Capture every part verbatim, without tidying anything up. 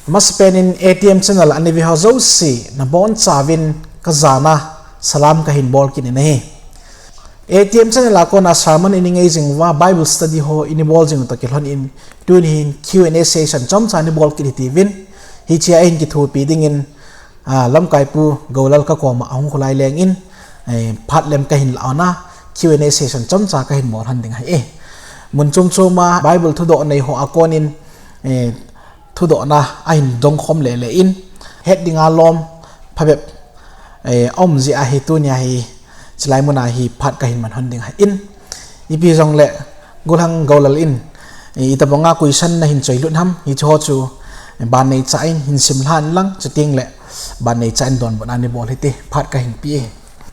Masapen in A T M channel a nei ve ho jouse, nabonchauvin kajana salam kahin bol kit in ahi. A T M channel a kona sermon ini ngei jing uva Bible study ho ini bol jing u toh kilhon in tuni hin Q and A session chomcha ini bol kit hitiuvin, hichea hin kithopi dingin, ah, Lamkaipu Golal kakoma ahung kholai leng in, eh, phat lem kahin la a, Q and A session chomcha kahin bol lhon ding ahi. Mun chom choma Bible thudoh nei ho a konin, eh, thudohna ahin dongkhom lele in, het dinga lom phabep, eh, aum jeh ahi tunia hi, chulai muna hi phat kahin man lhon ding ahin. Ipi jongle, Golhang Golal in, eh, itobanga question nahin choilut ham, hiche ho chu, eh, ban neicha in hin simlha in lang, chutengle, ban neicha in donbutna neibol hite, phat kahin pe e.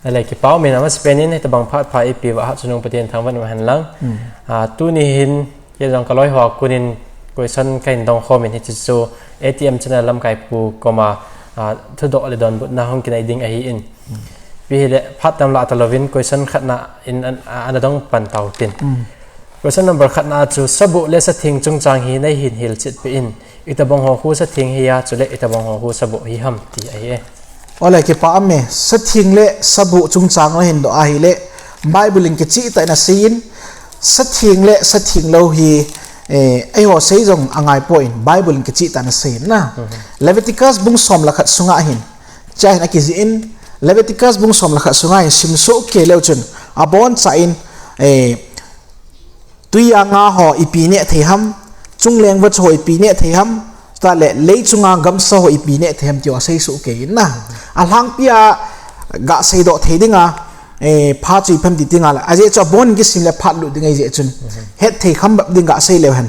Ahile, kipa umin, amasapen in, hitobang phat pha eipeuva, Hatchungnung Pathen thangvah in umhen lang. Hmm. Ah, tuni hin, Kei jong kaloi ho a konin question kahin dongkhom in hiche chu A T M channel Lamkaipu koma, ah, thudoh le donbutna hung kinei ding ahin. Ipi hile phat tam lah talouvin question khatna in an, a, ana dong pan tau tin. Mm. Question number khatna chu sabuh le satheng chungchang hi neihin hilchet peh in. Itobang ho khu satheng hi a, chule itobang ho khu sabuh hi ham ti ahi e. Ole, kipa ume, satheng le sabuh chungchang nahin doh ahile, Bible in kichehtah in aseiyin, satheng le satheng lou hi, eh, eiho sei jong angaipoi, Bible in kichehtah in aseiyin na. Mhm. Leviticus bung som le khat sunga hin, chea hin akijih in, Leviticus bung som le khat sunga hin simsoh kei leu chun, aboncha in, eh, Tui a nga ho ipi neh thei ham, chungleng vacha ho ipi neh thei ham, chuteng le lei chunga gamsa ho ipi neh thei ham ti ho asei soh kei in na. Alhangpia gasei doh thei dinga, eh, pha chu ipi ham ti dinga le, ajeh chu abon kisim le phat lut ding ahi jeh chun. Mhm. Het thei kham bep ding gasei leu hen.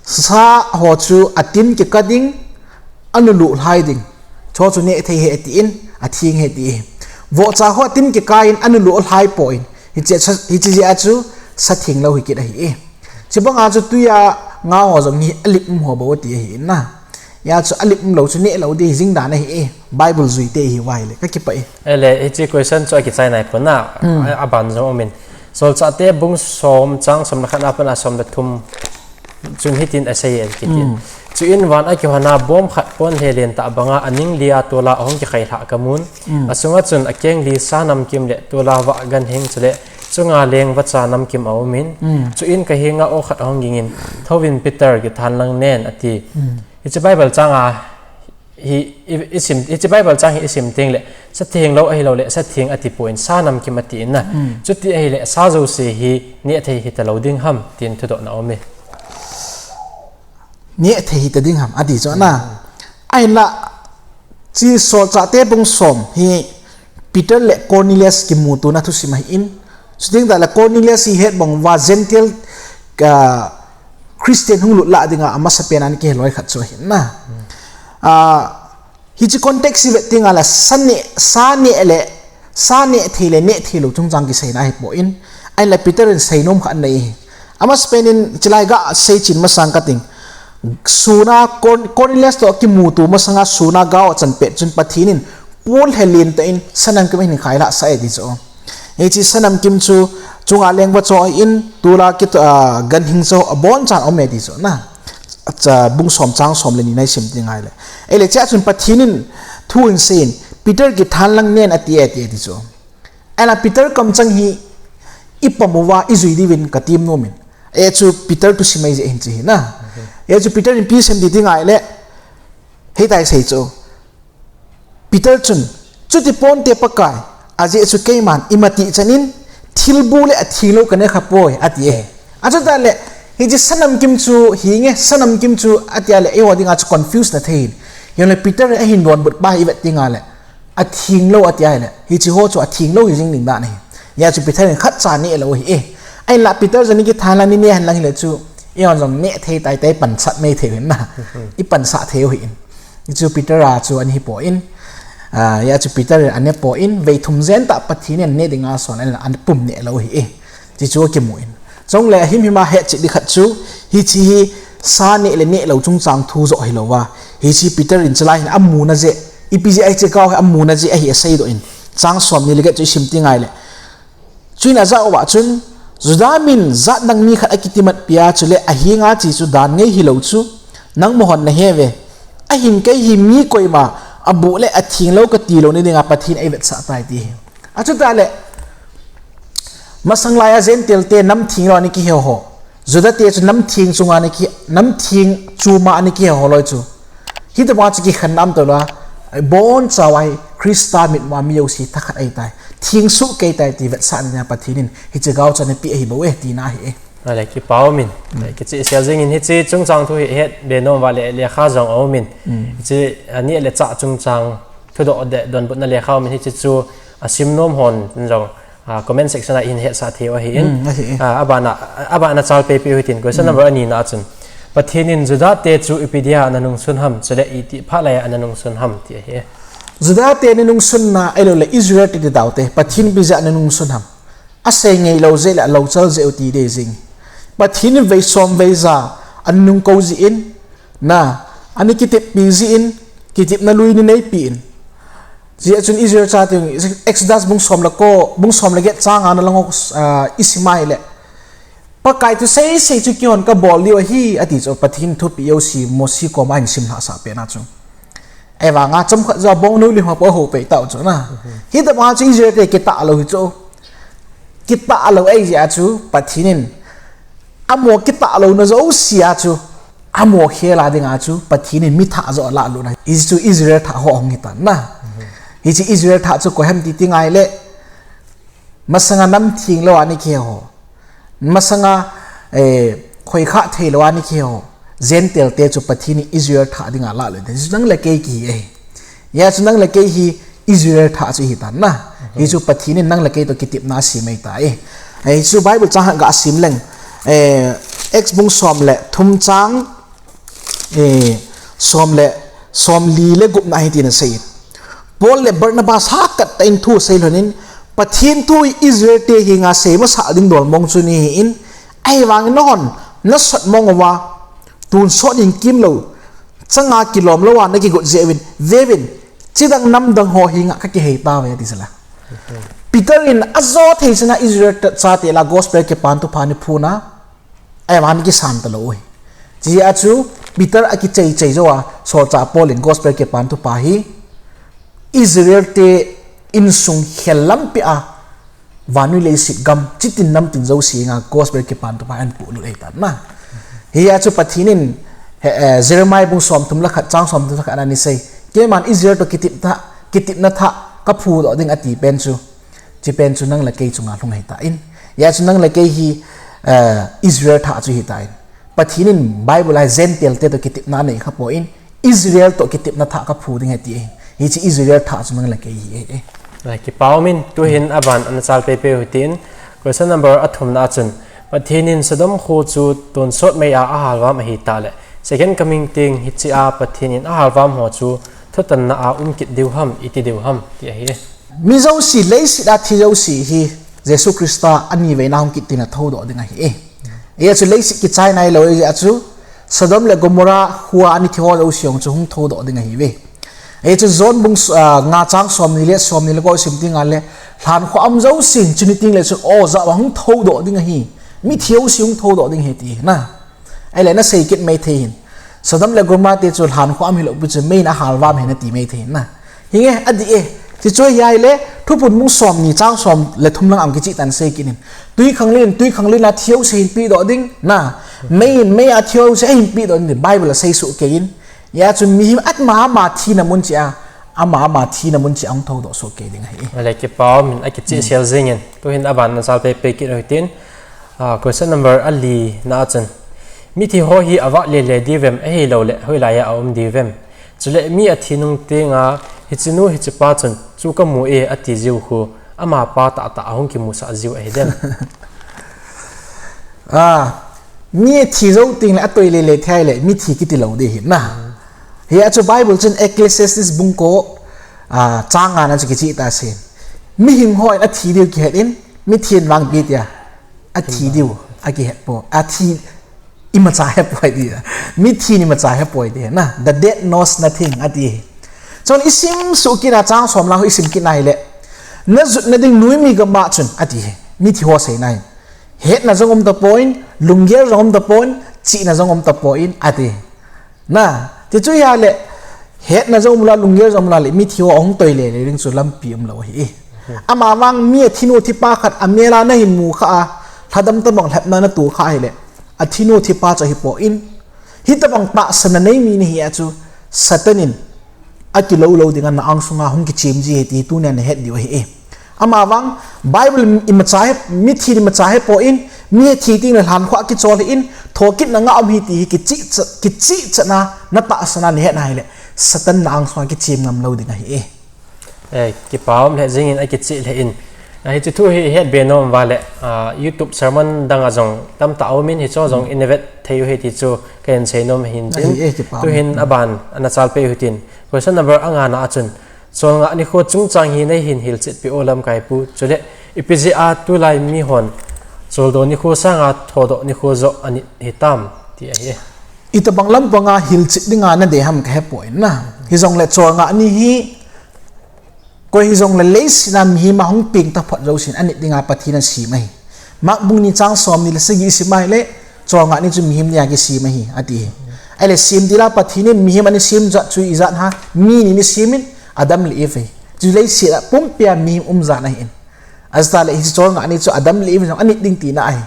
Sa ho chu atin kika ding, anulu lhai ding. Chu chu neh thei ahi tin, atheng ahi ti. Vohcha ho atin kika in anulu lhai poi. Hiche sa, hiche jeh a chu satheng lou hi kit ahi. Chubanga chu tui a nga ho jong hi alip um ho bou ti ahi na. Hia chu alip um lou chu neh lou ding jing dan ahi. Bible jui te hi vai le. Ka kipah e. Ele, hiche question chu akichai nai pon na. Hmm. A, aban jong umin. Solchahte bung som chang som le khat na pan a som le thum. Chun hitin asei e kiti. Hmm. Chuin van akihona bom khat ponlhe lentah banga aning lia tola ahung kikhai lhah kamun. Hmm. Asunga chun akeng li sa namkim le tola vah ganhing chule chunga leng vacha namkim aumin. Hmm. Chuin kahenga aw khat ahung gingin, "Thouvin Peter, kithanlang nen," ati. Hmm. Hiche Bible changa hi, i, isim, hiche Bible chang hi isim teng le, satheng lou ahilou le, satheng ati pon, sa namkim ati in na. Hmm. Chuti ahile, sa jouse hi neh thei hita lou ding ham, tin thudohna aume. Neh thei hita ding ham, ati chu na. Hmm. Ahinla, hiche Solchahte bung som hi Peter le Cornelius kimutona thusim ahin. Chuteng tale Cornelius hi het bang uva Gentile, ah, Christian hung lut lah dinga amasapen a ana kihe loi khat chu ahin na. Hmm. Ah, hiche context hi vet tenga le sa neh, sa neh le, sa neh thei le neh thei lou chungchang kiseina ahipon. Ahinla Peter in seinom khat anei. Amasapen in chulai gasei chen masang kating. Suna Corn-, Cornelius toh kimuto masanga suna gao achan pet chun Pathen in ponlhe lentah in sa namkim ahin khai lhah sah e ti chu. Hiche sa namkim chu chunga leng vacha in tola kit, ah, ganhing chu abonchan aume ti chu na. Acha bung som chang som le ni na isim teng ahile. Ele chea chun Pathen in thu ahin seiyin, "Peter kithanlang nen," ati e, ati e ti chu. Ahinla Peter kamchang hi ipom uva ijui diuvin katem nomin. Hiche chu Peter thusim ahi jeh hin chu hi na. Okay. Hiche chu Peter in ipi asei em ti teng ahile. Hitia asei chu. Peter chun, "Chuti ponte Pakai, ajeh chu keiman imatih chanin thilbu le atheng lou kaneh khapoi," ati e. Achuteng le, hiche sa namkim chu, hinge, sa namkim chu, ati a le, eiho dinga chu confuse na thei hin. Hijong le Peter in ahin donbut pa hi ivet tenga le, atheng lou ati a le, hiche ho chu atheng lou hi jing ding dan ahi. Hia chu Peter in khatcha neh lou ahi e. Ahinla Peter jong ni kithanlang ni neh henlang hile chu, eihon jong neh thei tai tai pansat mai thei hin na. I pansat thei u ahin. Hichu Peter a chu ana hi pon, ah, hia chu Peter in aneh pon, vei thum jen tah Pathen in neh dinga asol in ana pum neh lou ahi e. Hichu akimun. Chule ahimhim a hetchet ding khat chu, hiche hi sa neh le neh lou chungchang thu joh hilou va. Hiche Peter in chulai hin amuna jeh, ipi jeh a hiche gao hi amuna jeh ahi asei doh in. Chang som ni le get chu isim teng ahile. Chuin ajah uva chun, Juda min jat dang mi khat akitimat pia, chule ahenga hiche chu dan ngei hilou chu, nangma hon nahe uve. Ahin kei hi mi koima abuh le atheng lou kati lou na dinga Pathen in eivetsah tai ti hi. Achuti le, masang laiya Gentile te namtheng lou a ana kihe ho, Juda te chu namtheng chunga ana ki, namtheng chuma ana kihe ho loi chu, hitobang chu kikhenna aum talou a, abonchauva hi Christa mitmu a mi jouse thakhat ahitai, theng soh kei tai ti vetsahna dinga Pathen in hiche gao chu ana pe ahi bou e tina ahi e. Ale, kipa umin. Kichehsel jingin hiche chungchang thu hi het be nom uva le lekha jong aumin. Hiche ani le chah chungchang thudoh de donbutna lekha umin, hiche chu asim nom hon jong, ah, comment section a hin hetsah thei u ahin. Mm, ahi. Ah, abana, abana chal pei pei u hitin. Question number ani na a chun, Pathen in Juda te chu ipi dia ana nungsun ham, chule itih phat laiya ana nungsun ham ti ahi. Juda te ana nungsunna ahilouleh Israel te ti taute, Pathen ipi jeh a ana nungsun ham. Asei ngeilou jeh le alou chal jeh u ti dei jing. Pathen in vei som vei ja ana nungkou jin, na, ana kiteppi jin, kitepna lui ana neipi in. Hijeh chun Israel chate Exodus bung som le ko, bung som le get chang nga na lang, ah, isim a hile, Pakai thu seisei chu keihon kabol diu ahi, ati chu Pathen thupeh jouse Mose koma ahin simlhah sah pet na chu. Ahivanga chomkhat jou a bong nou lim ho po ho pei tau chu na. Hitobang chu Israel te kitah lou hi chu. Kitah lou ahi jeh a chu Pathen in amo kitah louna jouse a chu, amo khel a dinga chu Pathen in mi thah jo alah lut na. Hichu Israel thah ho ahung hitan na. Hiche Israel thah chu koi ham ti ti ngai le, masanga namtheng lou a ana kihe ho, masanga, eh, khoikhah thei lou a ana kihe ho, Gentile te chu Pathen in Israel thah dinga alah lut e. Hichu nang le kei kihi ahi. Hijeh chun nang le kei hi Israel thah chu hitan na. Hichu Pathen in nang le kei toh kitepna asem ahitai. Eh, hichu Bible chang khat ga sim leng. Eh, Acts bung som le thum chang, eh, som le, som li le gup na hitin asei. Paul le Barnabas hahkat tah in thu asei lhonin, Pathen thu hi Israel te henga sei masah ding dol mong chu ana hin, ahivangin nahon nasot mong uva, tonsot in kimlou changa kilom lou a nakigot jeh uvin, veuvin, chidang namdang ho henga kakihei tauve ati sala. Peter in ajo thei chana Israel chate lah a gospel kipan thupha ana phuna, ahivangin ana kisan talou u hi. Hijeh a chu Peter akichei chei jou a, solchah Paul in gospel kipan thupha hi Israel te insung khel lampi a, vannoi leiset gam, chitin namtin jouse henga gospel kipan thupha ahin polut ahitan na. Hijeh a chu Pathen in, he, eh, Jeremiah bung som thum le khat chang som thum le khat ana sei. Keiman Israel toh kitepna, kitepna thah kaphudoh ding ati pen chu, hiche pen chu nang le kei chunga lhung ahitan. Hijeh a chu nang le kei hi, eh, Israel thah chu hitan. Pathen in Bible a Gentile te toh kitepna anei khapon, Israel toh kitepna thah kaphu ding ahi ti ahi. Hiche Israel thah chu nang le kei hi ahi. Lai, kipa umin, tuhin aban ana chal pei pei u hitin, question number athum na a chun, Pathen in Sodom kho chu tonsot mei a ahalvam ahitah le, second coming teng hiche a Pathen in ahalvam ho chu thutanna a um kit diu ham, iti diu ham, ti ahi. Mi jouse, leiset a thi jouse hi Jesu Christa aniveina hung kit tin athoudoh ding ahi. Hijeh a chu leiset kichai nailou, hijeh a chu Sodom le Gomorrah kho a ana thi ho jouse jong chu hung thoudoh ding ahiuve. Hijeh a chu John bung s-, ah, nga chang somni le, somni le ko sim teng le, lhankhuh a um jouse chuni teng le chun, o, jao a hung thoudoh ding ahi. Mithi jouse hung thoudoh ding ahi ti na. Ahile nasei kit mai thei hin. Sodom le Gomorrah te chu lhankhuh a um hilou pi chu mei in ahalvam ahi nati mai thei hin na. Hinge, adih e. Hichu hi ahile, Thuphon bung somni chang som le thum lang a kicheh tah in sei kit in. Twikhanglen, twikhanglen a thi jouse ahin pehdoh ding, na. Mei in, mei a thi jouse ahin pehdoh ding, Bible a sei soh kei in. Hijeh a chu mihem ama ama thina mun cheh a, ama ama thina mun cheh a hung thoudoh soh kei ding ahi. Ale, kipa umin, akichehsel jingin. Tuhin aban ana chal pei pei kit u hitin. Ah, question number ali na a chun, mithi ho hi avah lele diu vem, ahilouleh hoilai a aum diu vem? Chule mi athi nung tenga, hiche nu hiche pa chun, chu kamu e, ati jiu khu, amapa tahtah ahung kimusah jiu ahi dem? Ah, mi athi jou teng le atoi lele thi ahile, mithi kiti lou ding ahi na. Hijeh a chu Bible chun Ecclesiastes bung ko, ah, chang nga na chu kicheh tah asei. Mihing hon athi diu kihet in, mithi in vang ipi tia, athi diu akihet poi. Athi imacha hepoi ti. Mithi in imacha hepoi ti na. The dead knows nothing, ati. Chun isim suh kit na, chang som lang isim kit na hile, najutna ding noimi gam a chun, ati. Mithi ho seina hi. Hetna jong um tapon, lunggel jong um tapon, chihna jong um tapon, ati. Na, tichu ahile, Hetna jong umlou, lunggel jong umlou le, mithi ho ahung toile le ding chu lampi umlou ahi. Amavang mi athinu thipa khat amel a nahin mu kha a, lhadam tabang lhepna natoh kha ahile, athinu thipa chu ahipon, hitabang tahsanna nei mi nahi a chu, Satan in akilou lou dinga na angsunga hung kichem ji ahi ti tunia nahet diu ahi. Amavang, Bible imacha he, mithi imacha hepon, mi athi tengle lhankhuh kichol hih in, thokitna ngah um ahi ti hi kichih cha, kichih chana, natahsanna nahet ahile, Satan na angsunga kichem ngam lou ding ahi. Eh, kipa um lheh jingin akichih lheh in. Ah, hiche thu hi hetbe nom uva le, ah, YouTube sermon danga jong tamtah aum in, hicho jong i vet thei u ahi ti chu kahin seinom ahin tin. Ahi e, kipa um. Tuhin aban ana chalpeh u hitin. Question number nga na a chun, Cholngah nikho chungchang hi neihin hilchetpeh o lamkai pu. Chule, ipi jeh a tulai mihon choldo nikho sanga thodoh nikho joh anit hitam ti ahi. Itobang lampanga hilchet dinga nadei ham kahepon na. Hijongle cholngah ni hi, koi hijongle leiset a mihem ahung peng taphot jousen anit dinga Pathen in asem ahi. Mark bung ni chang somni le sagi isim ahile, cholngah ni chu mihem nia kisem ahi, ati hi. Ahile sem tila Pathen in mihem ana sem jat chu ijat ham, mi ni ana sem in, Adam le Eve ahi. Chu leiset a pumpia mihem um jat ahin. Ajeh le hiche cholngah ni chu Adam le Eve jong anit ding tina ahi.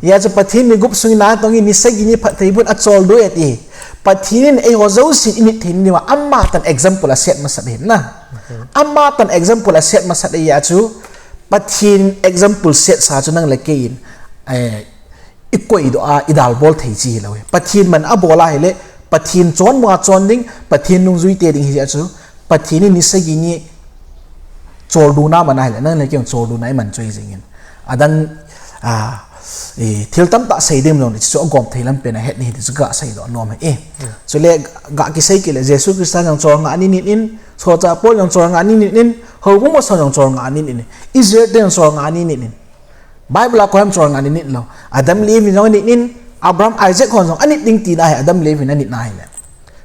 Hia chu Pathen mi gup sungin atongin ni sagi ni phatthei bun acholdo e ati hi. Pathen in eiho jousen init thei diuva amatah in example aset masat ahi na. Amatah in example aset masat ahi a chu Pathen example setsa chu nang le kei in, eh, ikoidoh a idalbol thei chu hilou ahi. Pathen man abol ahile, Pathen chonbunga chon ding, Pathen nungjuite ding ahi a chu, Pathen in ni sagi ni choldo na aman ahile, nang le kei jong choldo na iman chu ahi jengin. Adang, ah, eh, thil tamtah sei ding lou le, chu agom thei lampen ahet ni ti chu kaseidoh nom ahi. Chule, gakisei kit le, Jesu Christa jong cholngah ni nit in, Solchah Paul jong cholngah ni nit in, houbung masa jong cholngah ni nit in, Israel te jong cholngah ni nit in. Bible a koi ham cholngah ni nit lou. Adam le Eve jong anit in, Abraham, Isaac hon jong anit ding tina ahi, Adam le Eve in anit na ahile.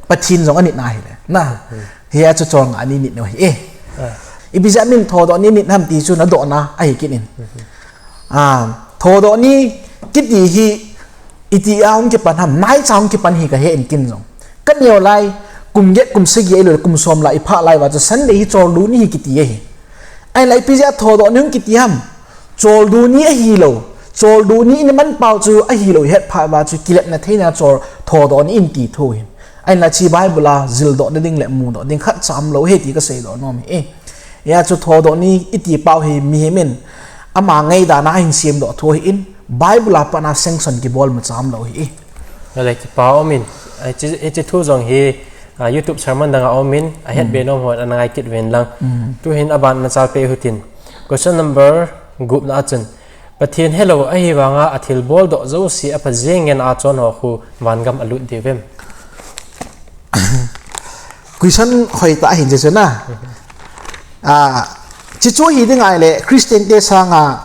Pathen jong anit na ahile. Na, hia chu cholngah ni nit lou ahi e. Ipi jeh a min thodoh ni nit ham ti chu nadohna ahi kit in. Ah, thodoh ni kiti hi, iti a hung kipan ham, naicha hung kipan hi kahe in ken jong. Kaneo lai, kum get, kum sagi ahilou le, kum som lai iphah lai uva chu Sunday hi choldo ni hi kiti ahi. Ahinla ipi jeh a thodoh ni hung kiti ham. Choldo ni ahilou. Choldo ni in manpau chu ahilou ihet phat uva chu kilepna theina chol thodoh ni in ti thu ahin. Ahinla hiche Bible a jildoh nading le mudoh ding khatcha umlou ahi ti kaseidoh nom ahi. Hia chu thodoh ni iti pau hi mihem in ama ngaidan a ahin semdoh thu ahin. Bible a pat a sanction kibol macha umlou ahi. Ahile kipa um in, hiche, hiche thu jong hi, ah, YouTube sermon danga um in, ahetbe nom hon ana ngai kit uvin lang. Tuhin aban ana chalpeh u hitin. Question number gup na a chun, Pathen helou ahivanga athilboldoh jouse apha jeng ngen a achon ho khu vangam alut diu vem? Question hoitah ahin hiche chu na. Ah, hiche chu hi ding ahile Christian te sanga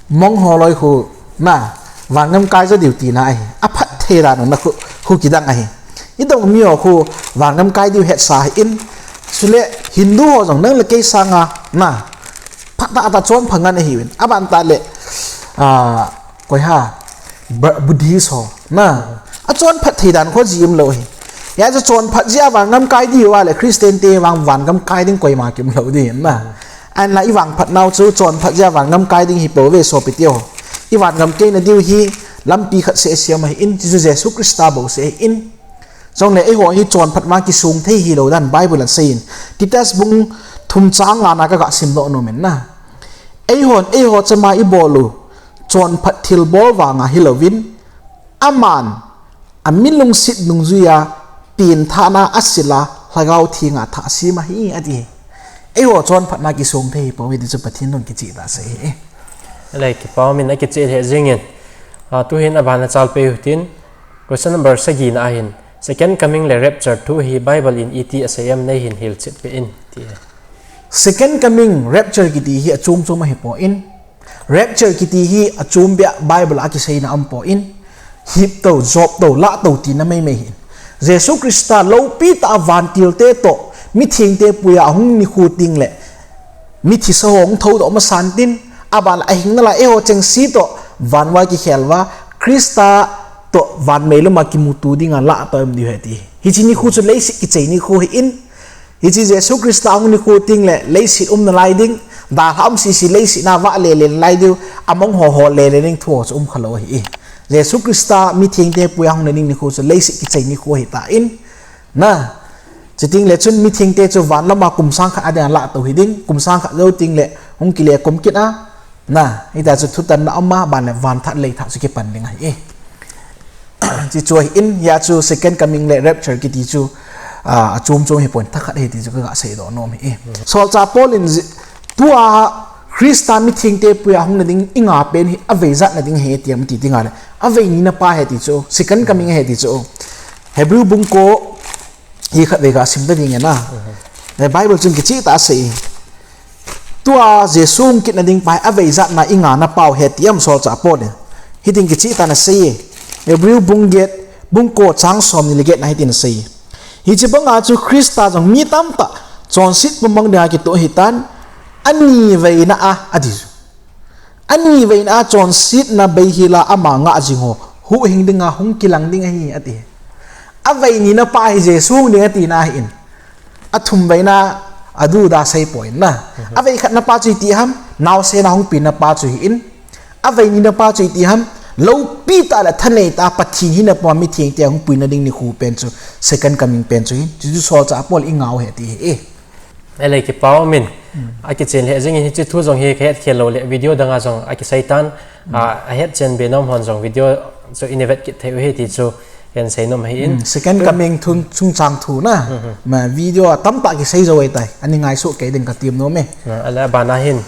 mong ho loi khu na vangam kai jo diu tina ahi. Aphatthei dan u na khu, khu kidang ahi. Idong mi ho khu vangam kai diu hetsa ahin. Chule Hindu ho jong nang le kei sanga na phatah tah chonpha ngen ahiuvin. Aban tah le, ah, koi ham, Bra-, Buddhist ho, na. Achonphat thei dan kho ji umlou ahi. Hia chu chonphat jeh a vangam kai diu ahile, Christian te vang vangam kai ding koima kiumlou ding na. Ahinla ivangphat nau chu chonphat jeh a vangam kai ding hi pouve sopi teho. Ivangam kai na diu hi lampi khat seh seh ahin, hichu Jesu Christa bou seh ahin. Chule eiho hi chonphat vang kisong thei hilou dan Bible in aseiyin. Titus bung thum chang nga na kaga simdoh nom in na. Eihon, eiho chama ibol u, chonphat thilbol vanga hilouvin, aman, ami lungset nungjuiya, pengthahna asil a, Lhagao Thenga thah asem ahi, ati. Eiho chonphatna kisong thei hipouve ti chu Pathen in kicheh tah asei ahi. Ahile kipa um in akicheh lheh jingin. Ah, tuhin aban a chalpeh u hitin. Question number sagi na ahin, Second Coming le Rapture thu hi Bible in iti asei em neihin hilchetpeh in, ti. Second Coming, Rapture kiti hi achom chom ahipon, Rapture kiti hi achom beh a Bible a kiseina aumpon, hiptou, joptou, lahtou tina maimai ahi. Jesu Christa loupi tah a vantil te toh, mitheng te puiya ahung nikho tengle, mithisa ho hung thoudoh masan tin, aban a ahing nalai eiho chengse toh, vanvai kikhel uva, Christa toh van meilom a kimuto dinga lah toh um diu ahi ti. Hiche nikho chu leiset kichai nikho ahin, hiche Jesu Christa ahung nikho teng le leiset umna lai ding, dalha um sese leiset na vahle le nalai diu, amang ho ho le le ding thu ho chu um khalou ahi. Jesu Christa mithengte puiya hung na ding nikho chu leiset kichai nikho ahitan, na, chuteng le chun mithengte chu van lama kum sang khat a dinga lah toh hiding, kum sang khat jou teng le hung kile kum kit a, na, hita chu thutanna um a, ban le van that lei that chu kipan ding ahi. Hiche chu ahin, hia chu second coming le rapture kiti chu, a, achom chom hipon, thakhat ahi ti chu kaga seidoh nom ahi. Solchah Paul in tua Christa mithengte puiya hung na ding inga pen hi avei ijat na ding ahi ti ham ti dinga le, avei nina pa ahi ti chu, second coming ahi ti chu. Hebrew bung ko, hi khatvei gasim ta ding ahi na. Bible chun kicheh tah a asei. Tua Jesu hung kit na ding pa hi avei ijat na inga na pau ahi ti ham Solchah Paul in. Hitin kicheh tah in asei. Hebrew bung get, bung ko chang somni le get na hitin asei. Hiche banga chu Christa jong mi tamtah chonset pumang dinga kitoh ahitan, aniveina a, ati chu. Aniveina a chonsetna beihela ama ngah jing ho huhhing dinga hung kilang ding ahi, ati. Avei nina pa hi Jesu hung ding atina ahin. Athumveina a duda seipoi na. Avei khatna pa chu iti ham, naosen a hung pena pa chu ahin. Avei nina pa chu iti ham, loupi tah le thanei tah Pathen hina puma mithengte hung puina ding nikho pen chu, second coming pen chu ahin. Chuchu Solchah Paul ingah u ahi ti ahi. Ahile kipa umin. Akichen lheh jengin hiche thu jong hi kahet khel lou le video danga jong akisei tan. A, ahet chen be nom hon jong video chu ina vet kit thei u ahi ti chu kahin sei nom ahin. Second coming thu chungchang thu na. Ma video a tamtah kisei jou ahitai. Ani ngaisuh kei ding katem nom e. Ahile abana hin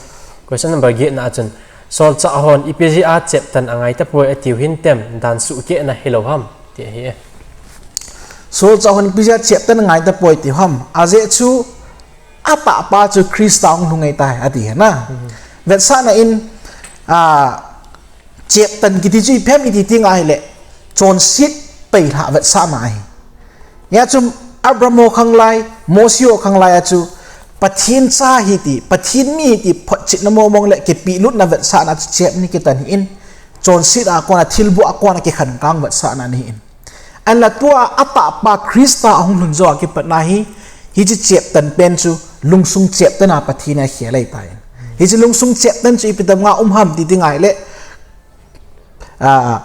question number get na a chun, Solchah hon ipi jeh a cheptan angai tapoi atiu hintem, dan suhkehna hilou ham, ti ahi e. Solchah hon ipi jeh a cheptan angai tapoi tiu ham. Ajeh chu atahpa chu Christa hung lhung ahitai, ati ahi na. Vetsahna in, a, cheptan kiti chu ipi ham iti tenga ahile, chonset peilhah vetsahna ahi. Hia chu Abraham ho khanglai, Mose ho khanglai a chu, Pathen cha ahi ti, Pathen mi ahi ti photchetna mongmong le kipehlutna vetsahna chu cheptan kitan ahin, chonset a kona, thilboh a kona kikhen kang vetsahna ahin. Ahinla tua atahpa Christa ahung lhun jou a kipatna hi, hiche cheptan pen chu lungsung cheptan a Pathen in akhel ahitai. Hiche lungsung cheptan chu ipi tobanga um ham ti tenga ahile, a,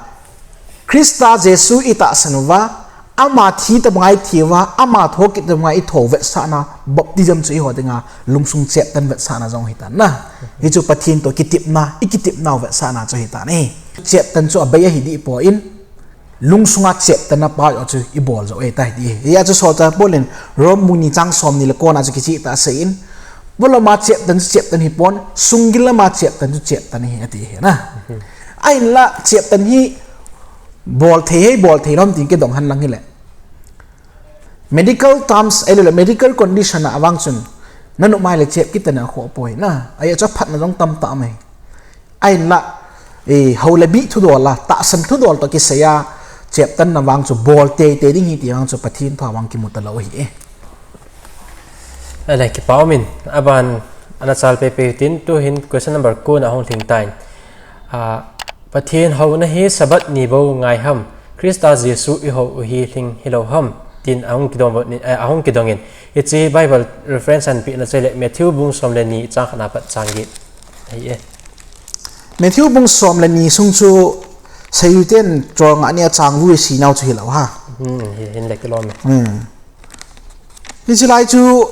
Christa Jesu itahsan uva, ama thi tobanga ithi uva, ama thokit tobanga itho u vetsahna, baptism chu eiho dinga lungsung cheptan vetsahna jong ahitan na. Hichu Pathen toh kitepna, ikitepnau vetsahna chu ahitan ahi. Cheptan chu abei ahi dehpoi, lungsunga cheptanna pa joh chu ibol jou ahitai ti ahi. Hia chu Solchah Paul in Rome bung ni chang somni le kona chu kicheh tah a aseiyin, polam a cheptan chu cheptan hipon, sunggil lama cheptan chu cheptan ahi ati ahi na. Ahinla cheptan hi bol thei hei bol thei lou ham tin kidong henlang hile, medical terms ahilou le medical condition a vang chun, nanop mai le chep kit tana khoh poi na. Ajeh chu aphatna jong tamtah mai. Ahinla, e, hou le bih thudol a, tahsan thudol toh kisai a, cheptanna vang chu bol teitei ding ahi ti vang chu Pathen thu a vang kimu talou ahi e. Ahile kipa umin, aban ana chal peipei tin, tuhin question number ko na ahung lhing tan. A, Pathen houna hi Sabbath ni bou ngai ham, Christa Jesu ihou u hi lhing hilou ham, tin ahung kidong, eh, ahung kidongin. Hiche Bible reference ahin pehna chu ahile Matthew bung som le ni chang khat na pat chang get ahi e. Matthew bung som le ni sung chu seiyuten cholngah ni a chang vui sinau chu hilou ha. Hmm, hi, hinle kilom e. Hmm. Hiche lai chu,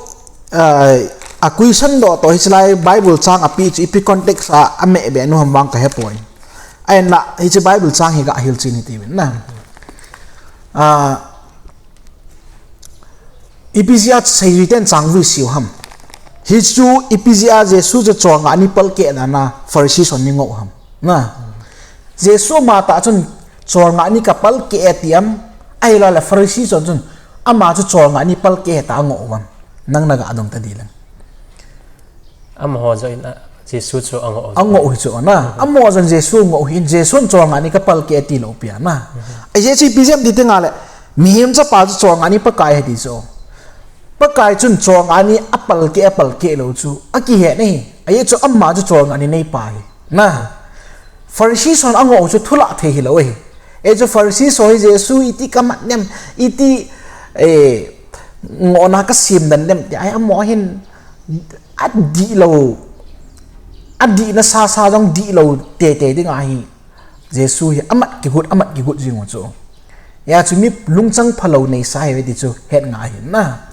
ah, a question doh toh hiche lai Bible chang apeh chu ipi context a ameh be nu ham vang kahepoi. Ahinla hiche Bible chang hi gahil chen hitiuvin na. Ah, Ipi jeh a seiyuten chang vui siu ham. Hichu ipi jeh a Jesu chu cholngah ni palkeh dan a Pharisee hon ana ngou ham. Na. Jesu ama tah chun cholngah ni kapalkeh e ti ham. Ahilouleh Pharisee hon chun ama chu cholngah ni palkeh e tia angou u ham. Nang naga dong tadi lang. Amaho joh in a, Jesu chu angou u. Angou u hi chu na. Amaho joh in Jesu angou u hin, Jesu in cholngah ni kapalkeh e tilou pi a na. Ajeh chu ipi jeh ham ti tenga le, mihem chapa chu cholngah ni Pakai ahi ti chu. Pakai chun cholngah ni apalkeh, apalkeh lou chu akihet ahi. Ajeh chu ama chu cholngah ni neipa ahi. Na. Pharisee hon angou u chu thulah thei hilou ahi. Hichu Pharisee ho hi Jesu iti kamat nem, iti, eh, ngohna kasem dan nem ti ahi, amaho hin adih lou, adihna sasa jong dih lou teitei ding ahi. Jesu hi amat kigot, amat kigot jing u chu. Hichu mi lungchang phalou neisa ahi ve ti chu het ngai ahi na.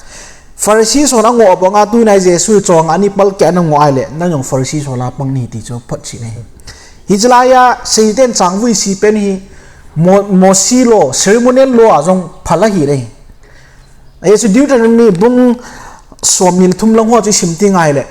Pharisee hon angoh banga tuna Jesu hi cholngah ni palkeh ana ngoh ahile, nang jong Pharisee ho lah a pang nahi ti chu photchetna ahi. Hiche laiya seiten changvui se pen hi Mo-, Mose law, ceremonial law a jong phal ahi le. Hichu Deuteronomy bung somni le thum lang ho chu isim teng ahile,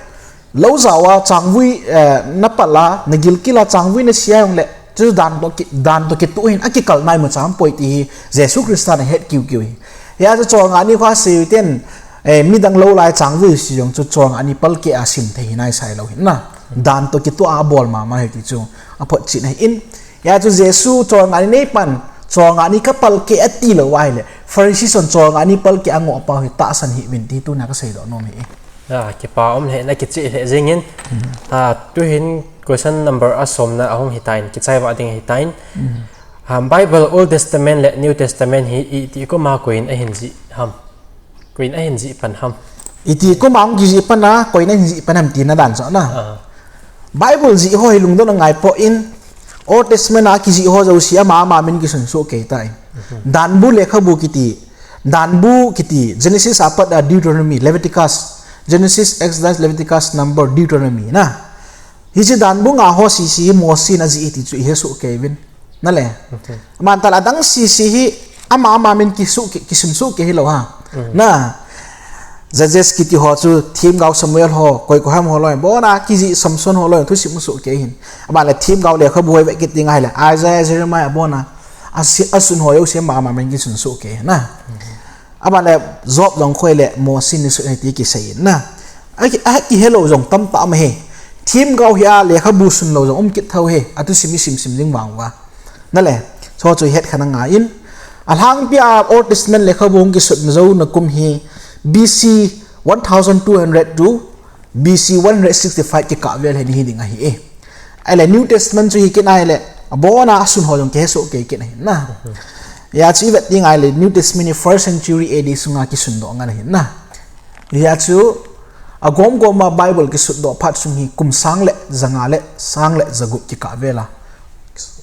lou jao a changvui, eh, napal a, nagilkel a changvui nase a jongle, chu dan toh ki, dan toh kitoh hin akikal nai ma cham poi ti hi Jesu Christa in ahet kiu kiu ahi. Hichu cholngah ni kho seiten, eh, midang lou lai changvui se jong chu cholngah ni palkeh a sem thei hi nai sai lou hin na. Dan toh kitoh a bol mama ahi ti chu aphotchetna ahin. Hichu Jesu cholngah ni nei pan, cholngah ni kapalkeh ati lou ahile, Pharisee hon cholngah ni palkeh angoh pau hi tahsan hih uvin ti tuna kasei doh nom ahi. Ah, kipa um lheh, na kicheh lheh jingin. Ah, tuhin question number a somna ahung hitan, kichai vah ding hitan. Ah, Bible Old Testament le New Testament hi itih kum a koiyin ahin jih ham? Koiyin ahin jih pan ham? Itih kum a hung kijih pan a, koiyin ahin jih pan ham tina dan chu na. Ah. Bible jih ho hi lungdon angai poi, Old Testament a kijih ho jouse ama ama min kisun soh kei tai. Danbu lekhabu kiti, Danbu kiti, Genesis apat a Deuteronomy, Leviticus, Genesis, Exodus, Leviticus, Number, Deuteronomy na. Hiche danbu nga ho sese hi Mose in ajih ti chu ihe soh kei uvin. Nale. Aman tah le adang sese hi ama ama min kisu ki, kisun soh kei hilou ha. Na. Judges kiti ho chu themgao Samuel ho, koi koi ham ho loi, abona kijih Samson ho loi, thusim mu soh kei hin. Aman le themgao lekhabu ho ive kit ding ahile, Isaiah, Jeremiah abona, asi, asun ho jouse ama ama min kisun soh kei na. Aban le Job jong khu ahile Mose in sun ahi ti kisei in na. Aki, akihelou jong tamtah um ahi. Themgao hi a lekhabu sun lou jong um kit thou ahi. Athusim isim sim jing vang uva. Nale, chu chu het kha na ngai in. Alhangpi a Old Testament lekhabu hung kisutna jouna kum hi B C one thousand two hundred to B C one hundred sixty-five kikah vel hi ding ahi e. Ahile New Testament chu hi kit ahile, abona asun ho jong kihe soh kei kit ahi na. Hichu ivet ding ahile New Testament hi first century A D sunga kisundoh ngal ahi na. Hichu agom gom a Bible kisutdoh phat sung hi kum sang le janga le sang le jagup kikah vel a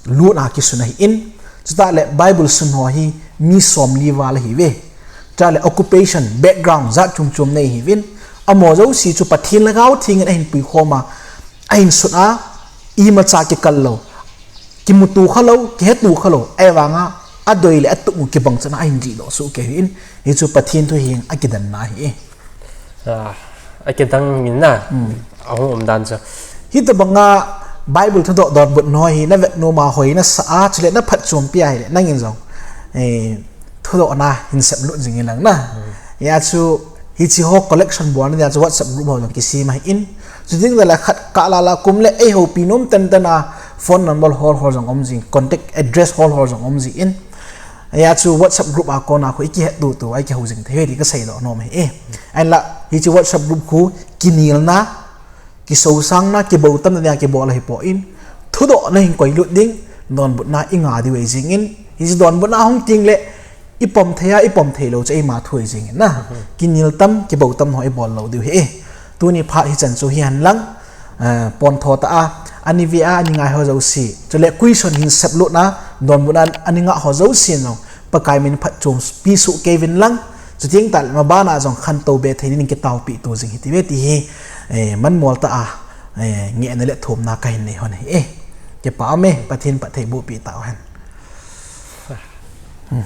lut a kisun ahin, chutah le Bible sun ho hi mi somli val ahi uve. Chutah le occupation, background, jat chom chom nei ahiuvin, amaho jouse chu Pathen Lhagao Theng in ahin puikhom a, ahin sun a, imacha kikal lou, kimuto kha lou, kiheto kha lou, ahivanga adei le atup u kibang chan a ahin jihdoh soh kei ahin, hichu Pathen thu hing akidanna ahi. Ah, akidang min na. Hmm. Ahung um dan chu. Hitobanga Bible thudoh donbut ho hi navet nom a hoi nasa a, chule naphatchompi ahile, nangin jong, eh, thudohna hin seplut jing in lang na. Hmm. Hichu, hiche ho collection bolna dia chu WhatsApp group ho jong kisem ahin. Chuteng le khat kah lah lah kum le eihoupi nom tenten a phone number hol hol jong um jing, contact address hol hol jong um jing in. Hichu WhatsApp group a kona khu ikihet tutu a ikihou jing thei uve ti kasei doh nom ahi e. Ahinla, hiche WhatsApp group khu kinelna, kisosangna, kiboutamna dia kibol ahipoi, thudohna hin koilut ding, donbutna inga diu ahi jing in, hiche donbutna ahung teng le, ipom thei a, ipom thei lou chu eima thu ahi jing in na. Kineltam, kiboutam ho ibol lou diu ahi e. Tuni phat hichan chu hihen lang, eh, pontho tah a, ani ve a, ani ngai ho jouse. Chule question hin seplutna, donbutna ani ngah ho jouse jong, Pakai min phatchompi soh kei uvin lang. Chuteng tah le maban a jong khantou be thei ding in kitaopi to jing hite uve ti hi, eh, manmol tah a, eh, ngehna le thumna kahin nei hon ahi e. Kipa um e, Pathen phattheiboh pi tau hen. Hmm.